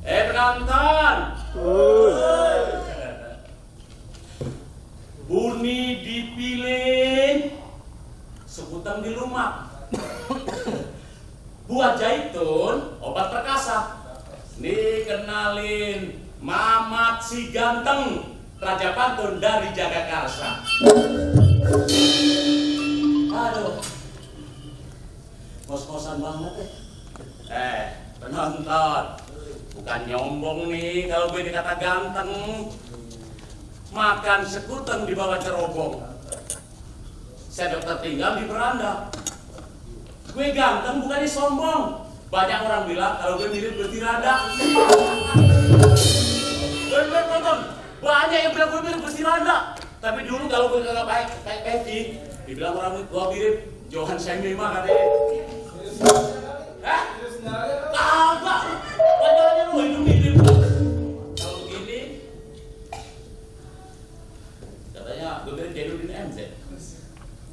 Penonton. Buni dipilih sekutang di rumah. Buah zaitun, obat perkasa. Nih kenalin Mamat si ganteng, Raja Pantun dari Jagakarsa. Aduh, ngos-ngosan banget penonton, bukan nyombong nih kalau gue dikata ganteng. Makan sekuteng di bawah cerobong, sendok tertinggal di beranda. Gue ganteng bukannya sombong. Banyak orang bilang kalau gue mirip Gusti Randa. Bener nonton, banyak yang bilang gue mirip Gusti Randa. Tapi dulu kalau gue kagak baik Peti, dibilang orang gue mirip Johan Sendema katanya. Kagak, wajarnya lu itu mirip. Kalau begini, katanya gue mirip Jainuddin MZ.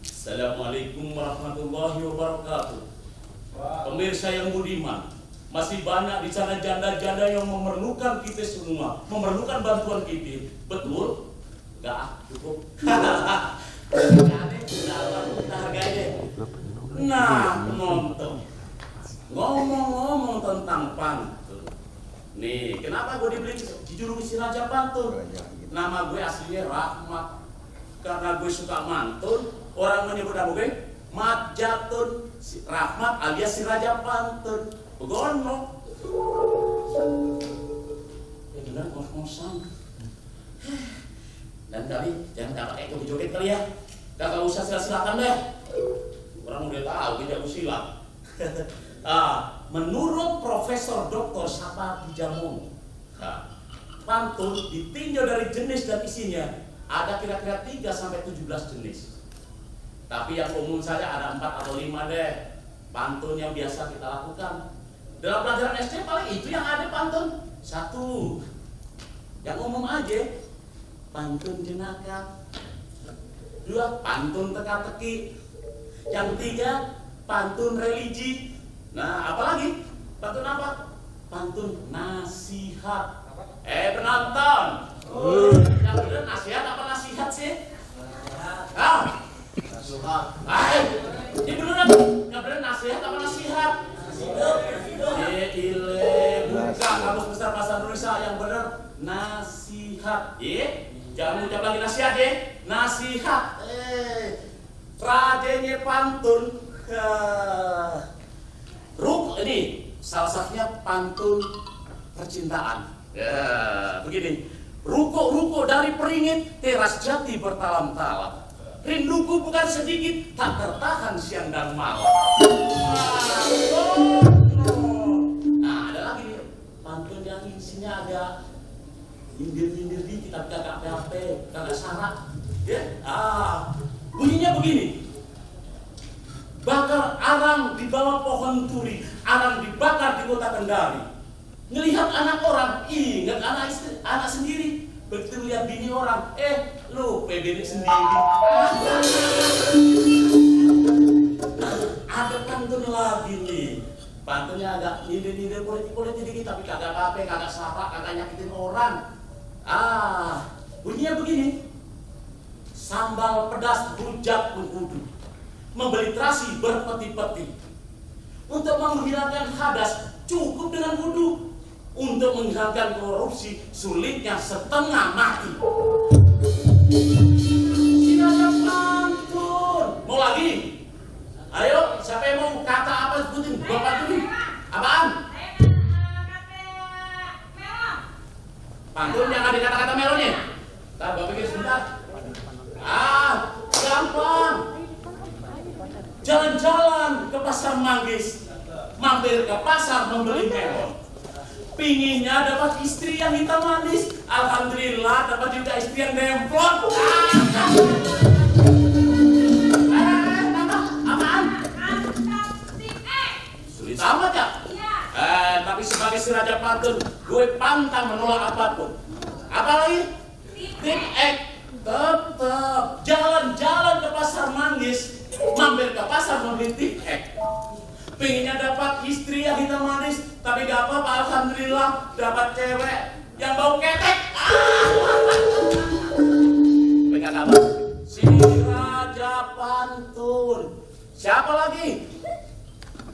Assalamualaikum warahmatullahi wabarakatuh. Pemirsa yang budiman, masih banyak di sana janda-janda yang memerlukan kita semua, memerlukan bantuan kita. Betul? Enggak, cukup. Kita harganya. Nah, penonton, ngomong-ngomong tentang pantun. Nih, kenapa gue dibeli dijuluki Raja Pantun? Nama gue aslinya Rahmat. Karena gue suka mantun, orang menyebut aku gue Mat Jatun, si Rahmat alias si Raja Pantun. Begono. Benar ngos-ngosan. Dan kali jangan dapat joget kali ya. Kagak usah silat-silatan deh. Orang udah tahu kita silat. Menurut Profesor Dr. Sapati Jamong, pantun ditinjau dari jenis dan isinya ada kira-kira 3 sampai 17 jenis. Tapi yang umum saja ada 4 atau 5 deh pantun yang biasa kita lakukan. Dalam pelajaran SD paling itu yang ada pantun. 1, yang umum aja, pantun jenaka. 2, pantun teka-teki. Yang 3, pantun religi. Nah, apalagi? Pantun apa? Pantun nasihat. Penonton. Yang bener nasihat apa nasihat sih? Nasihat. Ini beneran. Yang bener nasihat apa nasihat? Buka kamus besar bahasa Indonesia yang bener nasihat. Jangan ucap lagi nasihat ya. Nasihat. Rajanya pantun. Ini salah satunya pantun percintaan. Ya, begini. Ruko-ruko dari peringit, teras jati bertalam-talam. Rinduku bukan sedikit, tak tertahan siang dan malam. Nah, ada lagi nih pantun yang isinya agak nyindir-nyindir dikit, tapi kagak PHP, kagak syarat. Ya, bunyinya begini. Bakar arang di bawah pohon turi, arang dibakar di kota Kendari. Ngelihat anak orang, ingat anak sendiri. Begitu lihat bini orang, lu pede sendiri. Ada pantun lagi nih. Pantunnya agak nyindir-nyindir politik-politik dikit, tapi kagak apa-apa, kagak sapa, kagak nyakitin orang. Bunyinya begini. Sambal pedas rujak mengkudu, membeli terasi berpeti-peti. Untuk menghilangkan hadas cukup dengan wudu. Untuk menghilangkan korupsi sulitnya setengah mati. Raja Pantun. Mau lagi? Ayo, siapa yang mau kata apa sebutin? Bapak dulu. Apaan? Pantun yang ada kata-kata melonnya. Ntar bapak pikir sebentar. Gampang. Jalan-jalan ke pasar Manggis, mampir ke pasar membeli melon. Pinginnya dapat istri yang hitam manis, alhamdulillah dapat juga istri yang demplon. Apaan? Sulit amat ya? Tapi sebagai si Raja Pantun, gue pantang menolak apapun. Apalagi? Tip tetap jalan-jalan ke pasar Manggis, mampir ke pasar membeli tip Pinginnya dapat dapat istri yang hitam manis, tapi gak apa-apa, alhamdulillah dapat cewek yang bau ketek. Pegang apa? Si Raja Pantun. Siapa lagi?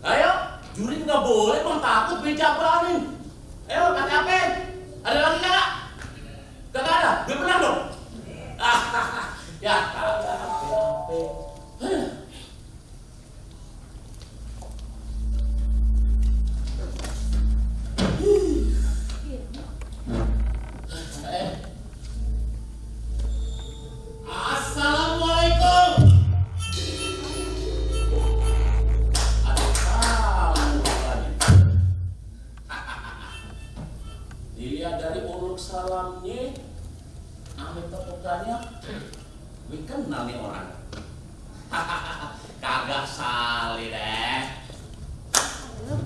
Ayo, juri nggak boleh, bang takut beca beranin. Ayo, kata apa? Ada lagi nggak? Kagak ada, gue menang dong. Ya, kagak apa-apa. Assalamualaikum. Aduh, kamu lagi. Dilihat dari urut salamnya, ame tepukannya, gue kenal nih orang. Kagak sali deh.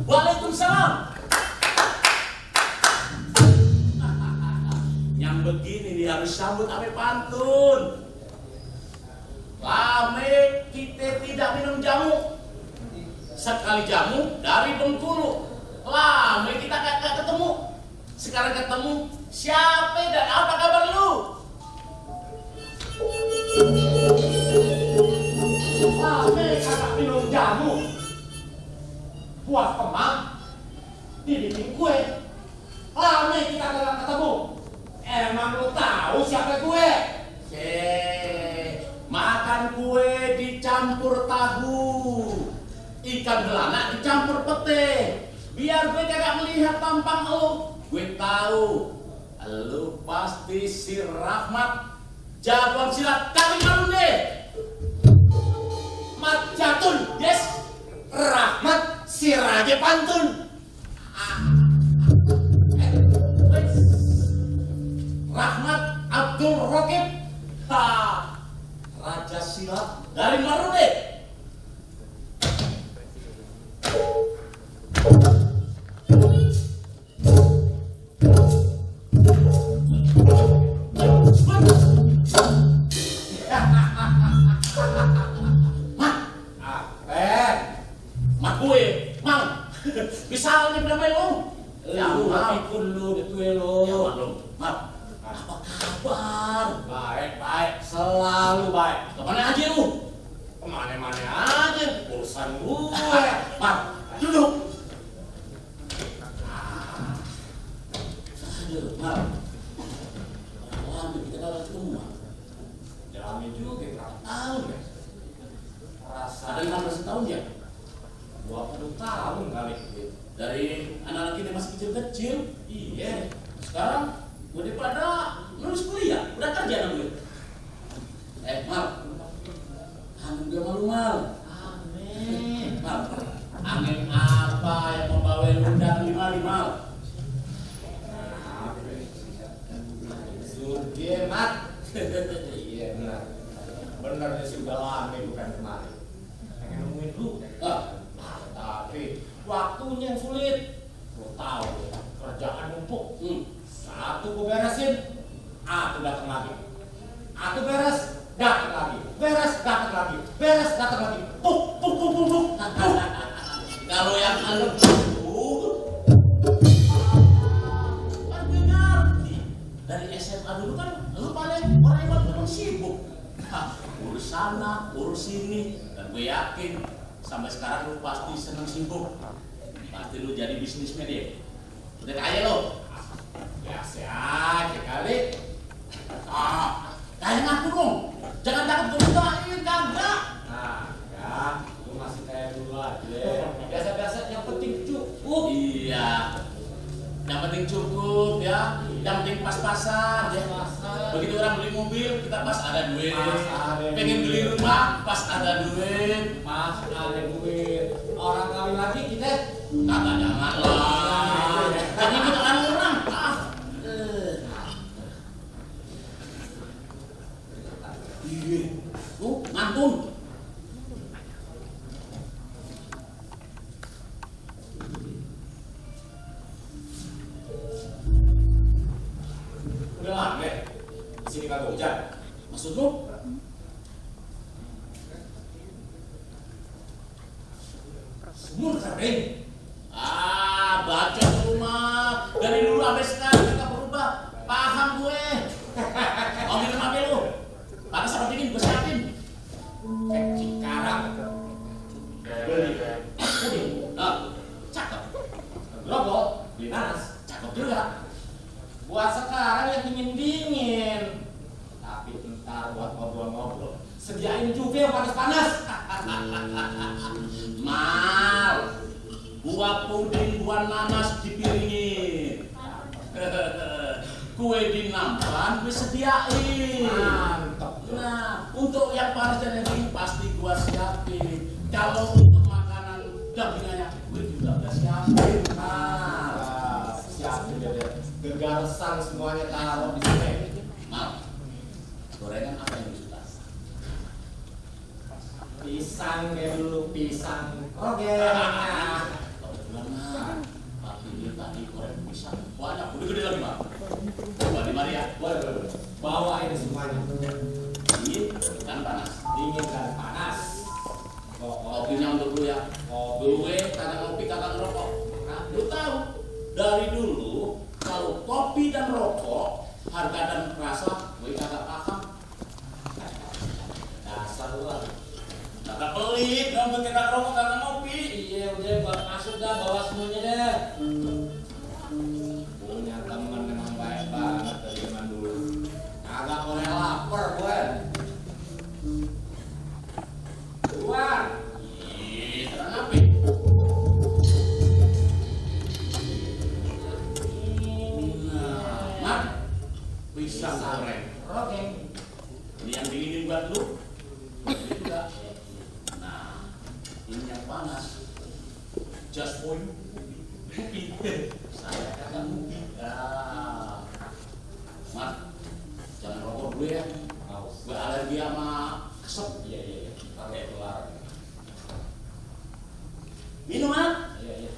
Waalaikumsalam. Yang begini nih harus sambut ame pantun. Lame kita tidak minum jamu. Sekali jamu dari Bengkulu. Lame kita kagak ketemu. Sekarang ketemu, siapa dan apa kabar lu? Lame kagak minum jamu. Buah kemang dibikin kue. Lame kita kagak ketemu. Emang lu tahu siapa gue? Makan kue dicampur tahu, ikan belana dicampur pete. Biar gue kagak melihat tampang lu, gue tahu lu pasti si Rahmat jagoan silat kali malu deh. Mat Jatun, yes. Rahmat si Raja Pantun. Rahmat Abdul Rokib, Raja Silat dari Marunde. Mat gue, mang, misalnya bernama lu. Lu ikut lu betul lu. Ya maklum, Mat. Apa kabar? Baik, selalu baik. Kemana aja lu? Kemana-mana aja, urusan gue. Mat, duduk. Aduh, Mat. Lama kita kagak ketemu, Mat. Jalan juga berapa tahun ya? Rasa Ada 15 tahun ya? 20 tahun kali. Dari anak-anak kita masih kecil-kecil. Iya. Sekarang udah pada lulus kuliah, udah kerja dong gue. Mal, angin gue malu Mal. Amin. Mal, angin apa yang membawa lu undang Mal? Surga mat. Iya benar. Benar nih sudah lama bukan kemarin. Pengen nemuin lu. Tapi waktunya yang sulit. Lu tahu kerjaan numpuk. Satu gue beresin, aku datang lagi. Aku beres, datang lagi. Beres, datang lagi. Beres, datang lagi. Puk. Kalau yang anu kan gue ngerti. Dari SMA dulu kan lu paling orang yang paling sibuk. Urus sana, urus sini, dan gue yakin sampai sekarang lu pasti senang sibuk. Pasti lu jadi bisnismen dia. Udah kaya lo. Biasa aja kali. Kayak aku dong. Jangan takut godain, kagak. Nah, ya, lu masih kayak dulu aja. Biasa-biasa, yang penting cukup. Iya. Yang penting cukup ya. Yang penting pas-pasan ya. Begitu orang beli mobil, kita pas ada duit. Pengen beli rumah, pas ada duit. Mas, ada duit. Orang kawin lagi kita. Kagak jangan lah. Jangan ikut orang. Iya. Ngantun. Udah lama ya? Di sini kagak hujan. Maksud lu? Semua kering. baca rumah dari dulu sampai sekarang nggak berubah. Paham gue. Mau minum apa lu? Panas sama dingin gue siapin. Cikarang. Beli. Nah, cakep. Grogol, beli nanas. Cakep juga. Buat sekarang yang dingin-dingin. Tapi ntar buat ngobrol-ngobrol, sediain juga yang panas-panas. Mal, buah puding, buah nanas dipiringin. Kue di nampan, gue sediain. Mantap. Nah, untuk yang panas dan yang dingin pasti gue siapin. Kalau untuk makanan dagingnya, gue juga udah siapin. Mal, Siapin deh. Gegarsan semuanya taruh di sini. Mal, gorengan apa yang disuka? Pisang deh dulu, pisang. Gorengan. Kebetulan mah, pagi ini tadi goreng pisang banyak, udah gede lagi mah. Coba di mari ya. Boleh. Bawa ini semuanya. Dingin dan panas. Dingin dan panas. Kopinya untuk lu ya. Gue kagak ngopi, kagak ngerokok. Nah, lu tahu dari dulu kalau kopi dan rokok harga dan rasa gue kagak paham. Dasar lu lah. Kagak pelit, dong gue kagak rokok, kagak ngopi. Iya udah buat masuk dah, bawa semuanya deh. Punya temen memang baik banget dari zaman dulu. Kagak boleh lapar gue. Keluar. Ih, terang apa? Nah, Mat, pisang goreng. Rogeng. Ini yang dinginin buat lu. Ini juga. Nah, ini yang panas. Just for you. Mupi. Saya kagak mupi. Ah. Mat, jangan rokok dulu ya. Gue alergi sama kesep. Iya. Pakai keluar. Minum, Mat. Iya.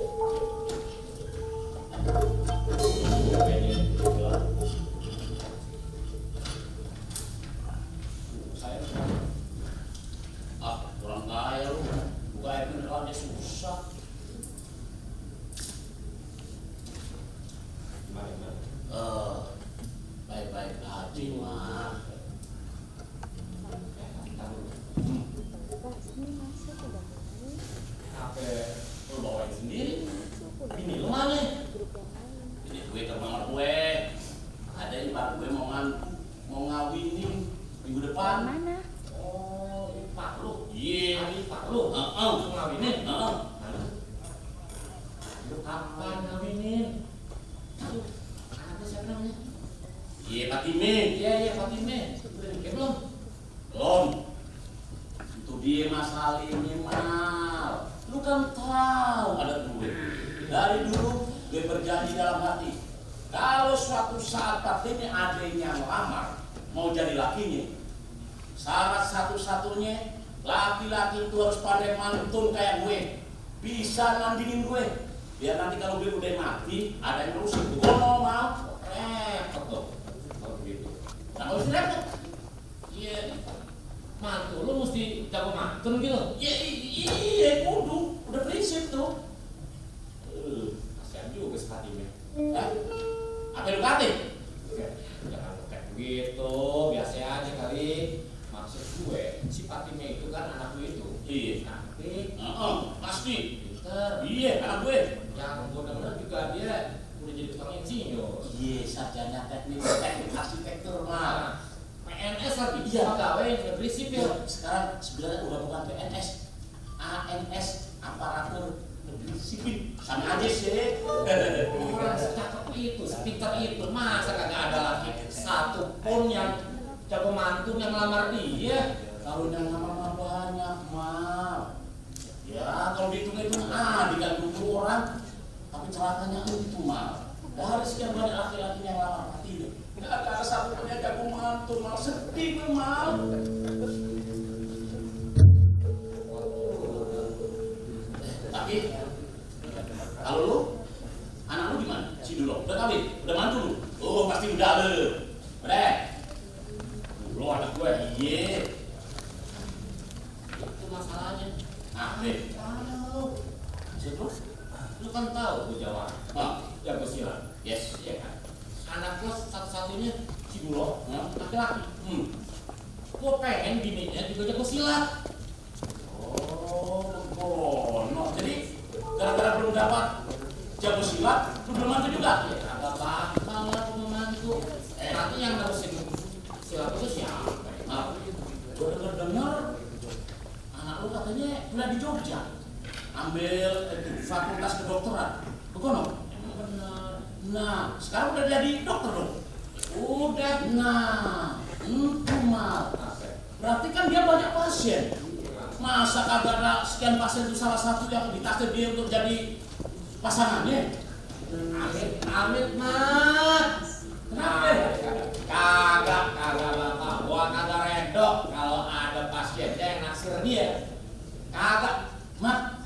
Saya Kurang kaya lu. Buka air mineral aja susah. gimana? Baik-baik aja, Mat. Apa? Lu bawain sendiri. Ini lu mana? Ini gue ke kamar gue. Ada ibarat gue mau ngawinin minggu depan. Mana? Oh, ini Pak lu. Iya. Ini Pak lu. Heeh. Ngawinin. Heeh. Lu kapan ngawinin? Aduh, anaknya siapa namanya? Iya, Fatime. Iya, Fatime. Udah nikah belum? Belum. Itu dia masalahnya, Mal. Lu kan tahu ada gue. Dari dulu gue berjanji dalam hati. Kalau suatu saat Fatime adanya ngelamar, mau jadi lakinya, syarat satu-satunya laki-laki itu harus pandai mantun kayak gue, bisa nandingin gue. Biar nanti kalau gue udah mati, ada yang nerusin. Gue mau repot tuh. Kalau begitu. Nah, kalau istri repot. Iya. Mantu lu mesti jago mantun gitu. Iya, kudu. Udah prinsip tuh. Kasihan juga si Fatime. Apa lu kate? Jangan kayak begitu, biasa aja kali. Maksud gue, si Fatime itu kan anak gue itu. Iya. Cantik, Pasti. pinter. Iya, anak gue. Yang gue denger juga dia udah jadi tukang insinyur. Iya, sarjana teknik arsitektur, Nah, Mal. PNS lagi. Iya. Pegawai negeri sipil. Sekarang sebenarnya udah bukan PNS, ANS, aparatur negeri sipil. Sama aja sih. Orang secakep itu, sepinter itu, masa kagak ada lagi satu pun yang jago mantun yang ngelamar dia. Kalau yang nama banyak, Mal. Ya, kalau dihitung-hitung, diganggu orang. Tapi celakanya itu, Mal. Dari sekian banyak laki-laki yang lamar hati ini, nggak ada satu pun yang jago mantun, Mal. Sedih gue, Mal. Tapi, kalau lu, anak lu gimana? Si Dulo, udah kawin? Udah mantu lu? Oh, pasti udah lu. Udah. Lu anak gue, iya. Itu masalahnya. Nah, deh. Maksud lu kan tahu gue jawab. Jago silat. Yes. Iya kan. Anak gue satu-satunya si Bulo, laki-laki. Gue pengen bininya juga jago silat. Oh, no. Jadi gara-gara belum dapat jago silat, lu belum mantu juga? Ya agak bakal lah membantu. Nanti yang nerusin silat itu siapa? Gue denger anak lu katanya kuliah di Jogja, ambil fakultas kedokteran. Begono? Emang bener. Nah, sekarang udah jadi dokter dong? Udah. Nah, itu mal. Berarti kan dia banyak pasien. Masa kagak ada sekian pasien itu salah satu yang ditakdir dia untuk jadi pasangannya? Amit mat. Kenapa? Kagak bapak. Gua kagak redok kalau ada pasiennya yang naksir dia. Kagak. Mat,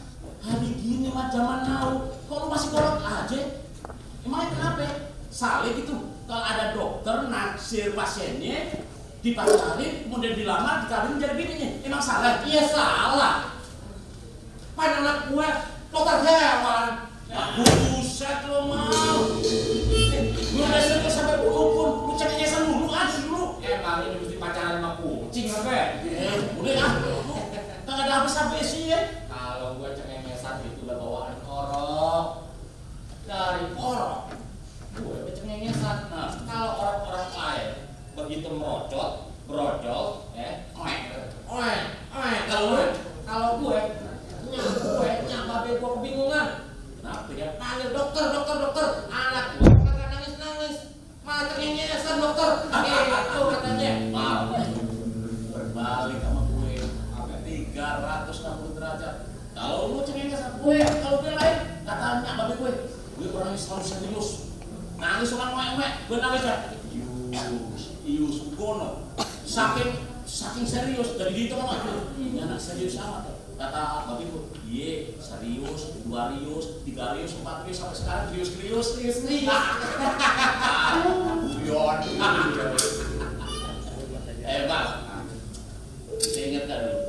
hari gini mat zaman now, kok lu masih kolot aja? Emangnya kenapa? Saleh gitu, kalau ada dokter naksir pasiennya, dipacarin, kemudian dilamar, dikawin jadi bininya. Emang salah? Iya salah. Pan anak gue dokter hewan. Buset lo mau. Lu udah serius sampai pun, lu cengengesan dulu aja dulu. Emang ini mesti pacaran sama kucing apa? Udah ah, lu kagak ada habis-habisnya ya. Kalau gue cengengesan itu udah bawaan orok. Dari orok, gue udah cengengesan. Nah, kalau orang-orang lain begitu merocot, brojol, kalau gue babe gue kebingungan. Kenapa ya? Panggil dokter, anak gue kagak nangis, malah cengengesan dokter. Itu katanya. Mal, berbalik sama gue 360 derajat. Kalau lu cengengesan gue, kalau gue lain, katanya babe gue orangnya selalu serius. Nangis orang mek, gue nangis ya. Ius Ugono. Saking serius dari gitu kan ini anak serius amat. Kata babi gue, iya serius, 2 rius, 3 rius, 4 rius sampai sekarang rius. Buyon. Bang, saya ingat kan dulu.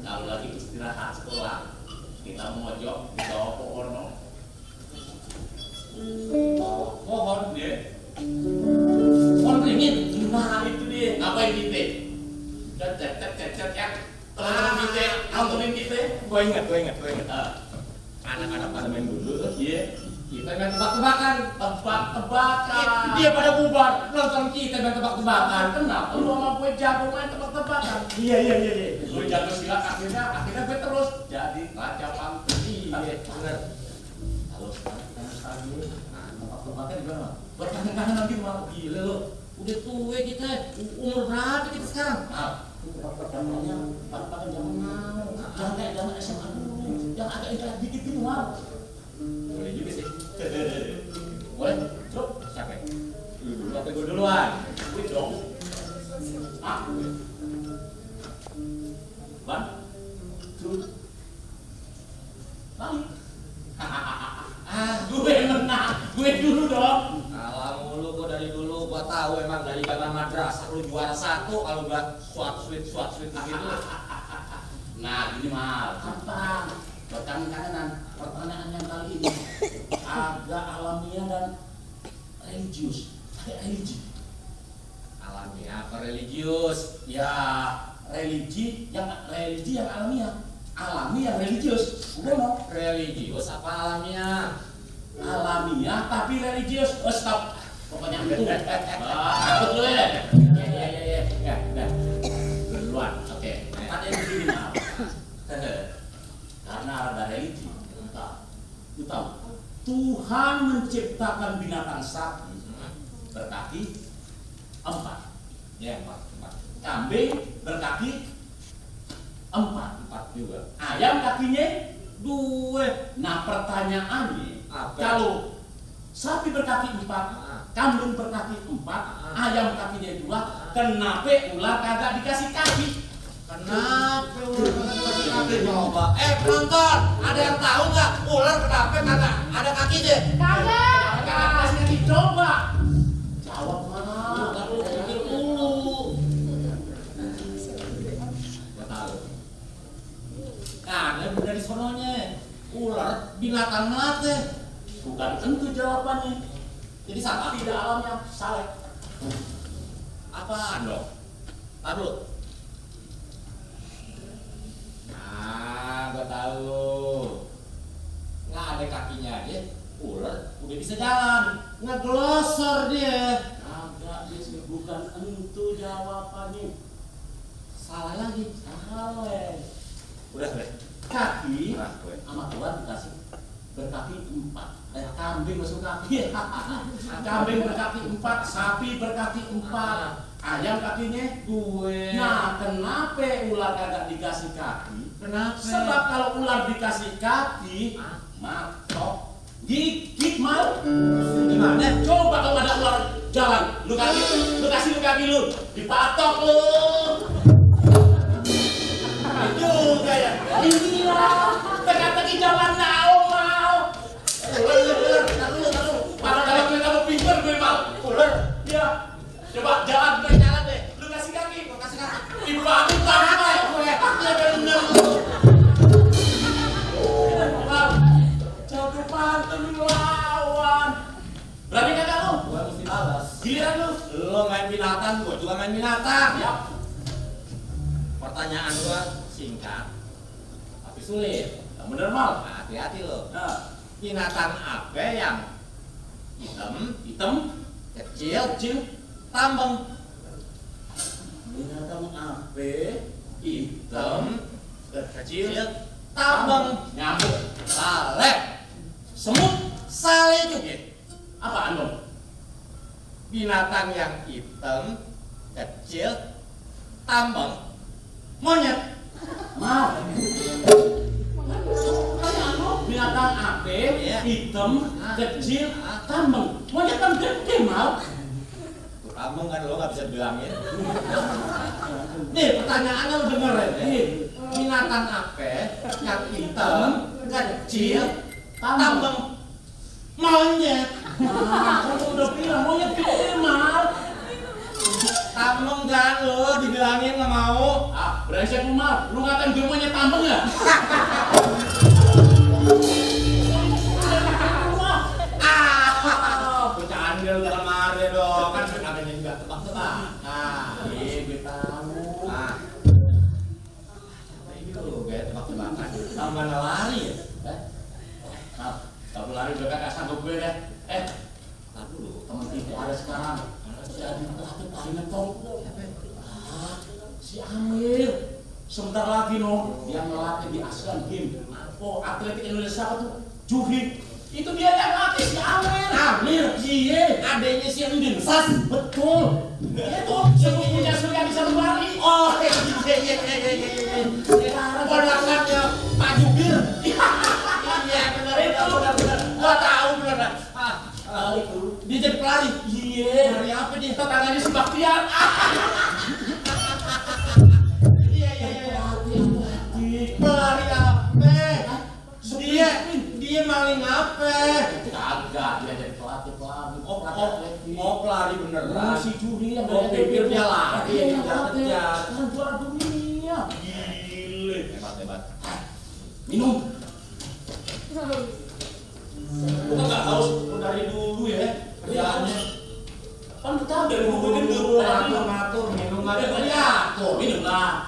Kalau lagi istirahat sekolah, kita mojok di bawah pohon. Pohon dia. Pohon beringin. Nah itu dia. Ngapain kita? Cet. Nontonin kita. Gue ingat. Anak-anak pada main dulu. Iya. Kita main tebak-tebakan. Dia pada bubar. Nonton kita main tebak-tebakan. Kenapa? Lu sama gue jago main tebak-tebakan. Iya. Gue jago silat akhirnya gue terus jadi raja pantun. Iya, benar. Kalau sekarang dulu, tebak-tebakan gimana? Buat kangen-kangen nanti mau gila lo. Udah tua kita. Umur berapa kita sekarang? Tebak-tebakan zaman now. Jangan kayak zaman SMA dulu. Yang agak ingat dikit ini mau. Boleh juga sih. Boleh? Drop. Siapa? Lu dulu atau gue duluan? Gue dong. One, two, balik. Gue menang. Gue dulu dong. Alah mulu gue dari dulu gue tahu emang dari zaman madrasah lu juara 1 kalau gak swat sweet begitu. Nah gini mal, gampang. Kangen-kangenan. Pertanyaan yang kali ini agak alamiah dan religius. Kayak religi. Alamiah apa religius? Ya religi yang alamiah. Alami yang religius. Udah Religius apa alamiah? alamiah tapi religius. Oh stop. Pokoknya itu. Betul ya. Ya. Duluan. Oke. Tadi begini mal. Karena ada religi. Lu tahu? Tuhan menciptakan binatang sapi berkaki 4. Ya 4. Kambing berkaki 4 juga. Ayam kakinya 2. Nah pertanyaannya, Apa? kalau sapi berkaki 4, kambing berkaki 4, ayam kakinya 2, kenapa ular kagak dikasih kaki? Kenapa ular kagak dikasih kaki? Coba. Penonton, ada yang tahu nggak ular kenapa kagak ada kakinya? Kagak dikasih kaki, coba. Jawab mana? Lu pikir dulu. Gua tahu. Nah, dari sononya ular binatang binatang melatih. Bukan tentu jawabannya. Jadi salah. Tidak alamnya salah. Apaan dong? Taruh. Nah, gua tahu. Nggak ada kakinya aja. Ular udah bisa jalan. Ngeglosor dia. Agak dia bukan tentu jawabannya. Salah lagi. Salah. Udah. Kaki Nah, gue. sama Tuhan dikasih berkaki 4. Kambing masuk kaki. Kambing berkaki 4, sapi berkaki 4, ayam kakinya Gue. Nah, kenapa ular kagak dikasih kaki? Kenapa? Sebab kalau ular dikasih kaki, matok, gigit mau. Gimana? Coba kalau ada ular jalan, lu kasih kaki lu, dipatok lu. Juga ya. Iya, teka-teki jalan mau. Ular. Para dalam kamu pintar gue mau. Ular. Iya. Coba jalan deh. Lu kasih kaki. Ibu aku tambah gue. Ya bener lu. Jago pantun lawan. Berani kagak lu? Gue mesti balas. Giliran lu. Lo main binatang, gue juga main binatang. Ya. Pertanyaan gue singkat, tapi sulit. Yang bener mal. Nah, hati-hati lo. Nah, Binatang apa yang hitam, kecil, tambeng? binatang apa? Hitam, kecil, tambeng. nyamuk. Saleh. Semut, saleh juga. Apaan dong? Binatang yang hitam, kecil, tambeng. Monyet. Mau. Binatang apa? Iya. Hitam, kecil, tambeng. Monyet kan gede mau. Tambeng kan lo nggak bisa bilangin. Nih pertanyaannya lo dengerin. Binatang apa yang hitam, kecil, tambeng? Monyet. Kamu udah bilang monyet gede mau. Tambeng kan lo dibilangin nggak mau. Ah, brengsek lu mal. Lu ngatain gue monyet tambeng ya? Bercanda dalam hari dong, kan namanya juga tebak-tebak. Nah, Gue tahu. nah. Ini lo kayak tebak-tebakan. Tahu mana lari ya? Nah, kalau lari udah kagak sanggup gue deh. Tahu dulu. Temen tipu ada sekarang. Jadi pelatih palingan tong. Si Amir. Sebentar lagi no, dia ngelatih di Asian Games. Oh, atletik Indonesia apa tuh? Juhi. Itu dia yang latih si Amir. Amir, Iya. adanya si Endin Sas. Betul. Itu sepupunya Surya di Sanubari. Oh, iya. Ponakannya Pak Jubir. Iya, benar itu. Benar. Gua tahu benar. Itu. Dia jadi pelari. Iya. Pelari apa dia? Tetangganya si Baktiar. Iya. Pelari apa? Dia maling apa? Kagak, dia jadi pelatih. Oh, pelari beneran. Si Juhi yang Oh, pikir dia lari, Iya, kejar-kejar. kan juara dunia. Gile. Hebat. Minum. Lu nggak haus dari dulu ya kerjaannya. Kan lu tahu dari dulu gendut. Ngatur, minum aja. Minum lah.